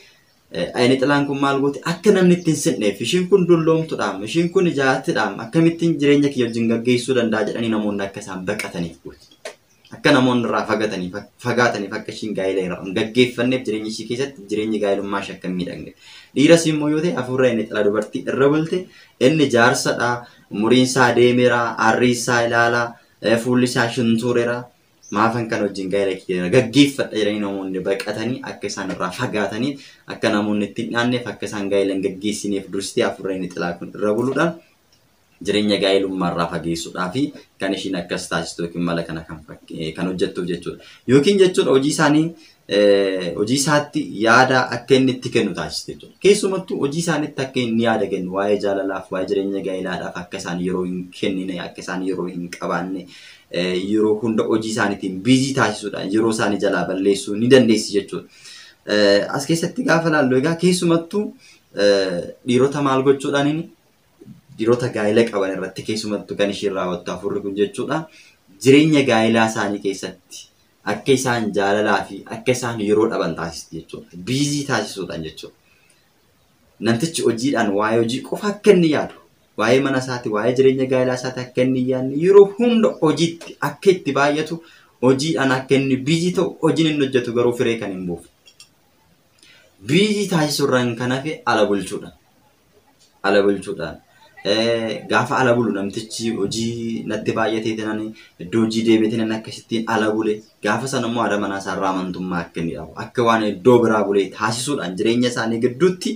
ayinee xilaan kun maal goote akka namni ittiin siqneef ishiin kun dulloomtuudhaam ishiin kun jaartiidhaam akkamittiin jireenya kiyya wajjin gaggeessuu danda'a jedhanii namoonni akka isaan baqataniif gooti. Akka namoonni irraa fagaataniif akka ishiin gaa'ela hin gaggeeffanneef jireenya ishii keessatti jireenyi gaa'elummaa ishee akka hin miidhagne. Dhiiras immoo yoo ta'e hafuurri ayinee xilaa dubartii irra bulte inni jaarsadha umuriin isaa deemeera arrii isaa ilaala fuulli isaa shuntuureera. Maafan kan wajjin gaa'ela kiyya gaggeeffadha jedhanii namoonni baqatanii akka isaan irraa fagaatanii akka namoonni ittiin dhiyaanneef akka isaan gaa'ela hin gaggeessineef dursitee hafuurri inni xilaa kun irra buluudhaan jireenya gaa'elummaa irraa fageessuudhaa fi kan ishiin akkas taasistu yookiin mala kana kan hojjettuuf jechuudha. Yookiin jechuudha hojii isaanii hojii isaatti yaada akka inni itti kennu taasiste jechuudha. Keessumattuu hojii isaaniitti akka inni yaada kennu waa'ee jaalalaaf waa'ee jireenya gaa'elaadhaaf akka isaan yeroo hin kennine akka isaan yeroo hin qabaanne yeroo hunda hojii isaaniitiin biizii taasisuudhaan yeroo isaanii jalaa balleessuu ni dandeessi jechuudha. As keessatti gaafa laallu egaa keessumattuu dhiirota maal gochuudhaan inni dhiirota gaa'ela qaban irratti keessumattuu kan ishiin raawwattu hafuurri kun jechuudha. Jireenya gaa'elaa isaanii keessatti akka isaan jaalalaa fi akka isaan yeroo dhaban taasisti jechuudha. Biizii taasisuudhaan jechuudha. Namtichi hojiidhaan waa'ee hojii qofa akka inni yaadu, waa'ee mana isaati, waa'ee jireenya gaa'elaa isaati akka inni yaadne yeroo hunda hojiitti akka itti baay'atu hojiidhaan akka inni biizii ta'u hojiin inni hojjetu garuu firee kan hin buufne. Biizii taasisuurraan kan hafe ala bulchuudhaan. Ala bulchuudhaan. Gaafa ala bulu namtichi hojii natti baay'atee tanan iddoo hojii deemee tanan akkasittiin ala bule gaafa sana immoo haadha manaa isaarraa amantummaa akka inni dhabu akka waan iddoo biraa bulee taasisuudhaan jireenya isaanii gidduutti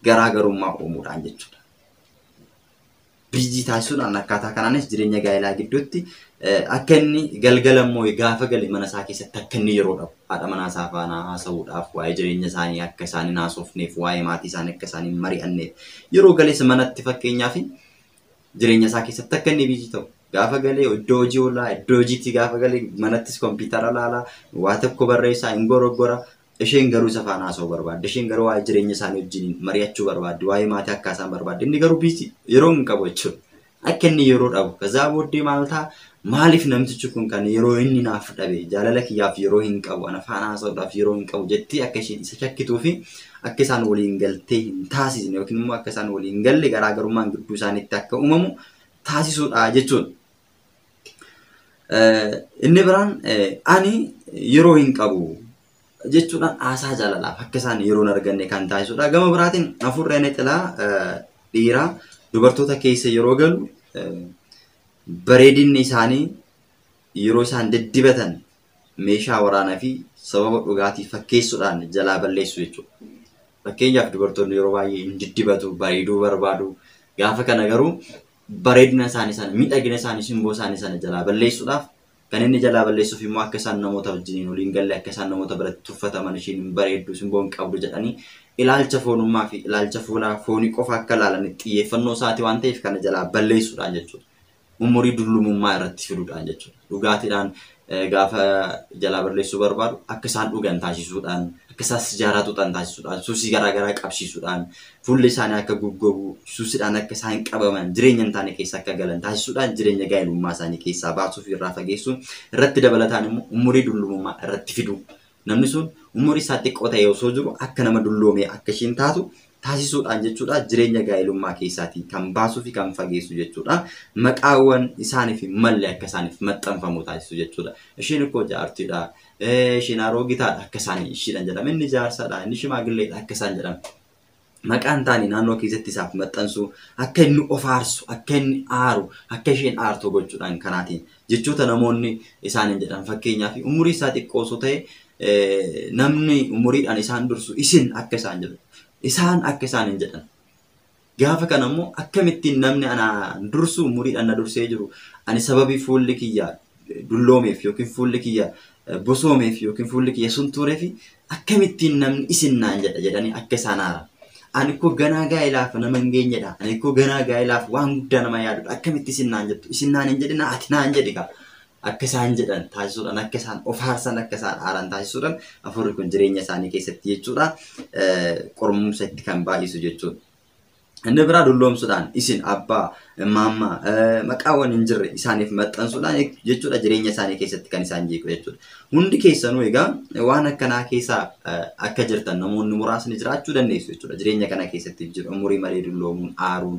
garaagarummaa uumuudhaan jechuudha. Biizii taasisuudhaan akkaataa kanaanis jireenya gaa'elaa gidduutti akka inni galgala immoo gaafa gale mana isaa keessatti akka inni yeroo dhabu haadha manaa isaa faana haasa'uudhaaf waa'ee jireenya isaanii akka isaan hin haasofneef waa'ee maatii isaanii akka isaan hin mari'anneef yeroo galees manatti fakkeenyaaf jireenya isaa keessatti akka inni biizii ta'u gaafa galee iddoo hojii oolaa iddoo hojiitti gaafa galee manattis kompiitara laalaa waa tokko barreessaa hin goroggora isheen garuu isa faana haasa'uu barbaadde isheen garuu waa'ee jireenya isaanii wajjin mari'achuu barbaadde waa'ee maatii akka isaan barbaadde inni garuu biizii yeroo hin qabu jechuudha. Akka inni yeroo dhabu kazaa booddee maal ta'a maaliif namtichi kun kan yeroo inni naaf dhabe jaalala kiyyaaf yeroo hin qabu ana faana haasa'uudhaaf yeroo hin qabu jettee akka isheen isa shakkituu fi akka isaan waliin galtee hin taasisne yookiin immoo akka isaan waliin galle garaagarummaan gidduu isaaniitti akka uumamu taasisuudha jechuudha. Inni biraan ani yeroo hin qabu Jechuudhaan haasaa jaalalaaf akka isaan yeroo hin arganne kan taasisudha. Gama biraatiin hafuurri nexilaa dhiiraa dubartoota keessa yeroo galu bareedinni isaanii yeroo isaan diddibatan meeshaa waraanaa fi sababa dhugaatii fakkeessuudhaan jalaa balleessu jechuudha. Fakkeenyaaf dubartoonni yeroo baay'ee hin diddibatu, bareeduu barbaadu. Gaafa kana garuu bareedina isaanii sana, miidhagina isaanii, simboo isaanii sana jalaa balleessuudhaaf kan inni jalaa balleessuuf immoo akka isaan namoota wajjiniin waliin galle, akka isaan namoota biratti tuffataman, ishiin hin bareeddu, simboo hin qabdu jedhanii ilaalcha foonummaa fi ilaalcha fuulaa foonii qofa akka ilaalan xiyyeeffannoo isaati waan ta'eef kana jalaa balleessuudhaan jechuudha. Umurii dullumummaa irratti fiduudhaan jechuudha. Dhugaatiidhaan gaafa jalaa balleessuu barbaadu akka isaan dhugan taasisuudhaan, akka isaan sijaaraa xuuxan taasisuudhaan, suusii garaagaraa qabsiisuudhaan, fuulli isaanii akka goggogu, suusiidhaan akka isaan qabaman, jireenya hin taane keessa akka galan taasisuudhaan jireenya gaa'elummaa isaanii keessaa baasuu fi irraa fageessuu irratti dabalataan immoo umurii dullumummaa irratti fidu. Namni sun umurii isaa xiqqoo ta'e osoo jiru akka nama dulloomee akka ishiin taatu taasisuudhaan jechuudha jireenya gaa'elummaa keessaatii kan baasuu fi kan fageessu jechuudha. Maqaawwan isaaniif hin malle akka isaaniif maxxanfamu taasisu jechuudha. Ishiin ikkoo jaartiidha, ishiin aroogitaadha akka isaan ishiidhaan jedhama, inni jaarsadha, inni shimaagilleedha akka isaan jedhama. Maqaan taane naannoo keessatti isaaf maxxansu, akka inni of aarsu, akka inni aaru, akka isheen aartu gochuudhaan kanaatiin jechoota namoonni isaaniin jedhan. Fakkeenyaaf umurii isaa xiqqoo osoo ta'e namni umuriidhaan isaan dursu isin akka isaan jedhu, isaan akka isaan hin jedhan. Gaafa kana immoo akkamittiin namni anaan dursu umuriidhaan na dursee jiru ani sababii fuulli kiyya dulloomeef yookiin fuulli kiyya bosoomeef yookiin fuulli kiyya suntuureef akkamittiin namni isin naan jedha jedhanii akka isaan aaran. Ani koo ganaa gaa'ilaaf nama hin geenyedha. Ani koo ganaa gaa'ilaaf waan guddaa nama yaadudha. Akkamitti isin naan jettu? Isin naan hin jedhina, ati naan jedhi kaa. Akka isaan jedhan taasisuudhaan, akka isaan of aarsan, akka isaan aaran taasisuudhaan hafuurri kun jireenya isaanii keessatti jechuudha qorumsa itti kan baay'isu jechuudha. Inni biraa dulloomsuudhaan isin abbaa, maammaa, maqaawwan hin jirre isaaniif maxxansuudhaan jechuudha jireenya isaanii keessatti kan isaan jeequ jechuudha. Hundi keessanuu egaa waan akkanaa keessa akka jirtan namoonni muraasni jiraachuu dandeessu jechuudha. Jireenya kana keessatti jiru umurii malee dulloomuun, aaruun,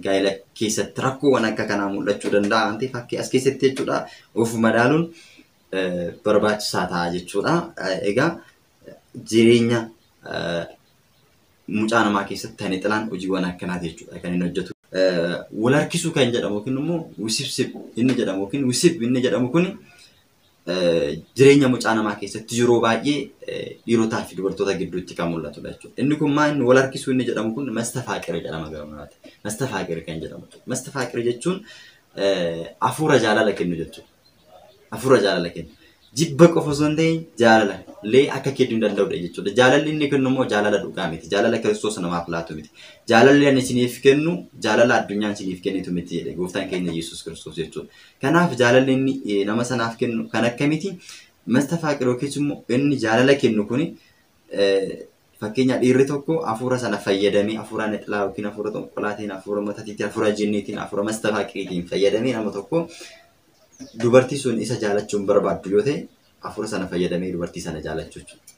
gaa'ela keessatti rakkoowwan akka kanaa mul'achuu danda'a waan ta'eef akka as keessatti jechuudha of madaaluun barbaachisaa ta'a jechuudha. Egaa jireenya mucaa namaa keessatti tani xilaan hojiiwwan akkanaati jechuudha kan inni hojjetu. Wal harkisuu kan jedhamu yookiin immoo wisibsib inni jedhamu yookiin wisib inni jedhamu kun jireenya mucaa namaa keessatti yeroo baay'ee dhiirotaa fi dubartoota gidduutti kan mul'atudha jechuudha. Inni kun maal inni wal harkisuu inni jedhamu kun mastafaaqir jedhama gabaabumatti. Mastafaaqir kan jedhamu. Mastafaaqir jechuun hafuura jaalala kennu jechuudha. Hafuura jaalala kennu. Jibba qofa osoo hin ta'in jaalala illee akka kennuu hin danda'udha jechuudha. Jaalalli inni kennu immoo jaalala dhugaa miti. Jaalala Kiristoos namaaf laatu miti. Jaalalli ani isiniif kennu jaalala addunyaan isiniif kennitu miti jedhe gooftaan keenya Yesuus Kiristoos jechuudha. Kanaaf jaalalli inni nama sanaaf kennu kan akkamiti? Mastafaaqir yookiis immoo inni jaalala kennu kuni fakkeenya dhiirri tokko hafuura sana fayyadamee hafuura nexilaa yookiin hafuura xonqolaatiin, hafuura matatiitiin, hafuura jinniitiin, hafuura mastafaaqiriitiin fayyadamee nama tokko dubartii sun isa jaalachuun barbaaddu yoo ta'e hafuura sana fayyadamee dubartii sana jaalachuu jechuudha.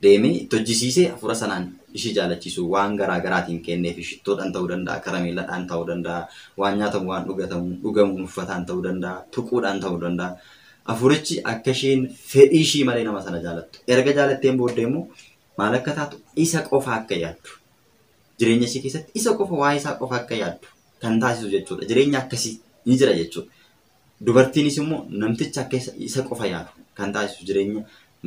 Deemee itti hojjisiisee hafuura sanaan ishii jaalachiisu waan garaa garaatiin kenneef shittoodhaan ta'uu danda'a, karameellaadhaan ta'uu danda'a, waan nyaatamu, waan dhugatamu, dhugamu uffataan ta'uu danda'a, tuquudhaan ta'uu danda'a. Hafuurichi akka isheen fedhii ishii malee nama sana jaalattu. Erga jaalatteen booddee immoo maal akka taatu isa qofa akka yaaddu. Jireenya ishee keessatti isa qofa waa'ee isaa qofa akka yaaddu kan taasisu jechuudha. Jireenya akkasii ni jira jechuudha. Dubartiinis immoo namticha akka isa qofa yaadu kan taasisu jireenya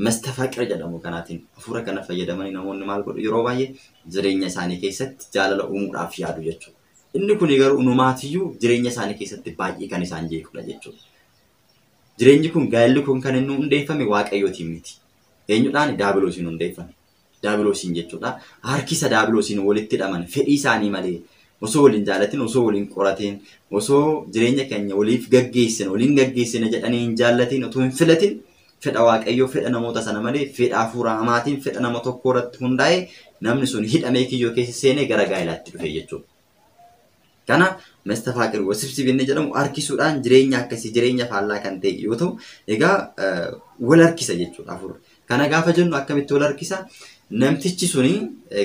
mastafaaqir jedhamu kanaatiin hafuura kana fayyadamanii namoonni maal godhu yeroo baay'ee jireenya isaanii keessatti jaalala uumuudhaaf yaadu jechuudha. Inni kun garuu numaatiyyuu jireenya isaanii keessatti baay'ee kan isaan jeequdha jechuudha. Jireenyi kun gaa'elli kun kan inni hundeeffame waaqayyootiin miti. Eenyudhaan? Daabiloosiin hundeeffame. Daabiloosiin jechuudha. Harkisa daabiloosiin walitti hidhaman fedhii isaanii malee osoo waliin jaalatin, osoo waliin qoratin, osoo jireenya keenya waliif gaggeessina, waliin gaggeessina jedhanii hin jaallatin, otoo hin filatin fedha waaqayyoo, fedha namoota sana malee fedha hafuura hamaatiin fedha nama tokko irratti hundaa'e namni sun hidhamee kiyyoo keessa seenee gara gaa'ilaatti dhufe jechuudha. Kana mastafaaqir wasibsib inni jedhamu harkisuudhaan jireenya akkasii jireenya faallaa kan ta'e yoo ta'u egaa wal harkisa jechuudha hafuurri. Kana gaafa jennu akkamitti wal harkisa? Namtichi suni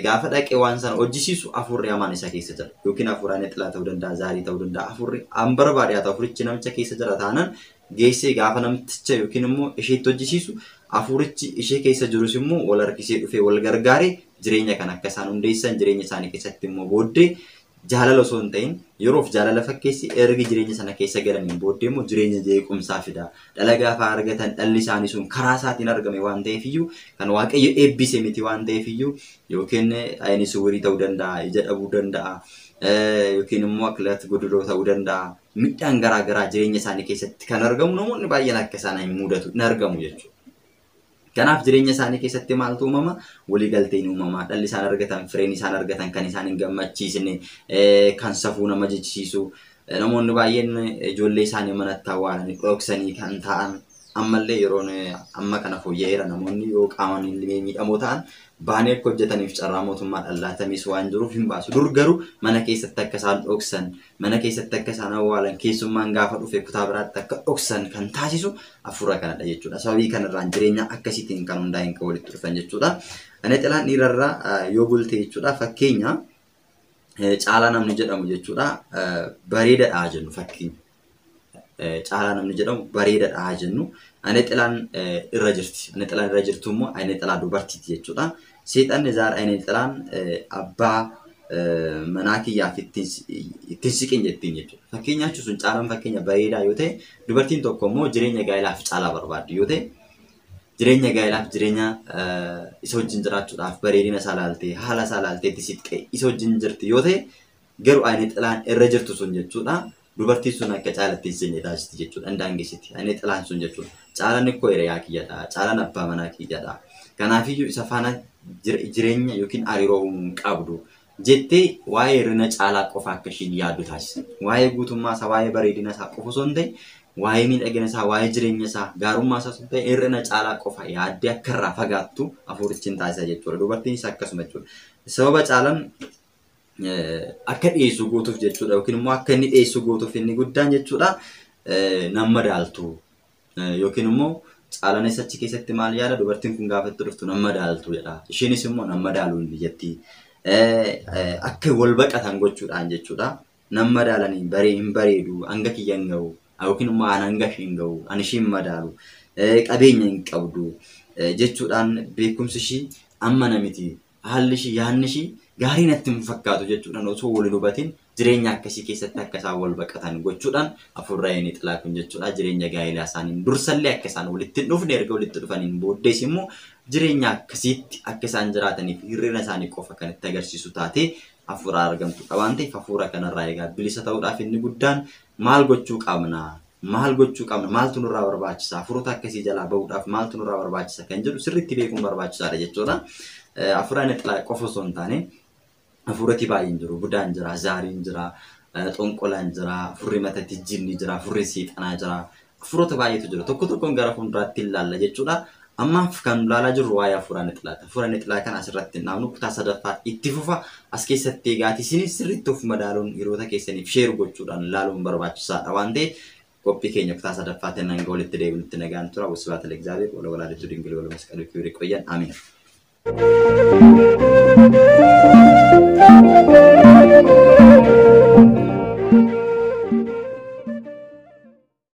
gaafa dhaqee waan sana hojjisiisu hafuurri hamaan isa keessa jira. Yookiin hafuuraan xilaa ta'uu danda'a, zaarii ta'uu danda'a. Hafuurri an barbaade haa ta'u hafuurichi namicha keessa jira taanaan geessee gaafa namticha yookiin immoo isheetti hojjisiisu Hafuurichi ishee keessa jirus immoo wal harkisee dhufee wal gargaaree jireenya kan akka isaan hundeessan jireenya isaanii keessatti immoo booddee jaalala osoo hin ta'in yeroof jaalala fakkeessi ergi jireenya sana keessa galaniin booddee immoo jireenya jeequmsaa fida. Dhala gaafa argatan dhalli isaanii sun karaa isaatiin argame waan ta'eef iyyuu kan Waaqayyo eebbise miti waan ta'eef iyyuu yookiin ayini suwurii ta'uu danda'a, ija dhabuu danda'a, yookiin immoo akkilaatti godoloo ta'uu danda'a. Miidhaan garaa garaa jireenya isaanii keessatti kan argamu namoonni baay'een akka isaan hin mudatu hin argamu jechuudha. Kanaaf jireenya isaanii keessatti maaltu uumama? Waliigalteen uumama. Dhalli isaan argatan, fireen isaan argatan kan isaan hin gammachiisne, kan safuu nama jechisiisu. Namoonni baay'een ijoollee isaanii manatti awwaalanii dhoksanii kan ta'an ammallee yeroon amma kana fooyya'eera namoonni yoo qaamaan miidhamoo ta'an baanii akka hojjetaniif carraa mootummaadhaan laatames waan jiruuf hin baasu. Dur garuu mana keessatti akka isaan dhoksan, mana keessatti akka isaan awwaalan, keessummaan gaafa dhufe kutaa biraatti akka dhoksan kan taasisu hafuura kanadha jechuudha. Sababii kanarraan jireenya akkasiitiin kan hundaa'een kan walitti dhufan jechuudha. Ana xilaan dhiirarraa yoo bulte jechuudha fakkeenya caalaa namni jedhamu jechuudha bareedaadha jennu fakkeenya. Caalaa namni jedhamu bareedaadha jennu. Ani xilaan irra jirti. Ani xilaan irra jirtu immoo ani xilaa dubartiiti jechuudha. Seexanni zaara ani xilaan abbaa manaa kiyyaaf ittiin siqin jettiin jechuudha. Fakkeenyaaf sun caalaan fakkeenya bareedaa yoo ta'e dubartiin tokko immoo jireenya gaa'ilaaf caalaa barbaaddu yoo ta'e jireenya gaa'ilaaf jireenya isa wajjin jiraachuudhaaf bareedina isaa laaltee haala isaa laaltee itti siqxee isa wajjin jirti yoo ta'e garuu ani xilaan irra jirtu sun jechuudha. Dubartiin sun akka caalatti hin seenne taasisti jechuudha. Daangessiti. Ani xilaan sun jechuudha. Caalaan ikkoo hiriyaa kiyyadha. Caalaan abbaa manaa kiyyadha. Kanaafiyyuu isa faana jireenya yookiin hariiroo uumuu hin qabdu jettee waa'ee hir'ina caalaa qofa akka ishiin yaaddu taasisa. Waa'ee guutummaa isaa, waa'ee bareedina isaa qofa osoo hin ta'in, waa'ee miidhagina isaa, waa'ee jireenya isaa, gaarummaa isaa osoo hin ta'in hir'ina caalaa qofa yaaddee akka irraa fagaattu hafuurichi hin taasisa jechuudha. Dubartiinis akkasuma jechuudha. Sababa caalaan akka dhiyeessu gootuuf jechuudha yookiin immoo akka inni dhiyeessu gootuuf inni guddaan jechuudha nama madaaltu yookiin immoo caalaanis achi keessatti maal yaada dubartiin kun gaafa itti dhuftu nama madaaltu jedha. Isheenis immoo nama madaalu hin jetti. Akka wal baqatan gochuudhaan jechuudha. Nama madaalanii baree hin bareedu hanga kiyya hin gahu yookiin immoo ani hanga ishee hin gahu ani ishee hin madaalu qabeenya hin qabdu jechuudhaan beekumsi ishii amma namiti haalli ishii yaadni ishii gaarii natti hin fakkaatu jechuudhaan osoo wal hin hubatin jireenya akkasii keessatti akka isaan wal baqatan gochuudhaan hafuurri inni xilaa kun jechuudha jireenya gaa'elaa isaaniin dursallee akka isaan walitti hin dhufne erga walitti dhufaniin booddees immoo jireenya akkasiitti akka isaan jiraataniif hir'ina isaanii qofa kan itti agarsiisu taatee hafuura argamtudha waan ta'eef hafuura kanarraa egaa bilisa ta'uudhaaf inni guddaan maal gochuu qabna? Maal gochuu qabna? Maaltu nurraa barbaachisa? Hafuurota akkasii jalaa bahuudhaaf maaltu nurraa barbaachisa kan jedhu sirriitti beekuun barbaachisaadha jechuudha. Hafuura inni xilaa qofa osoo hin taane hafuuroti baay'een jiru. Budaan jira, zaariin jira, xonqolaan jira, furri matatti jinni jira, furri seexanaa jira. Hafuurota baay'eetu jira. Tokko tokkoon gara fuulduraatti ilaalla jechuudha. Ammaaf kan ilaalaa jirru waa'ee hafuura inni xilaati. Hafuura inni xilaa kana asirratti hin dhaabnu kutaa sadaffaa itti fufa. As keessatti egaati isinis sirriitti of madaaluun hiriyoota keessaniif sheeru gochuudhaan ilaaluun barbaachisaadha waan ta'eef qophii keenya kutaa sadaffaatiin hanga walitti deebinutti nagaan tura. Wasbaata ለእግዚአብሔር ወለወላዲቱ ድንግል ወለመስቀሉ ክቡር። ይቆየን። አሜን።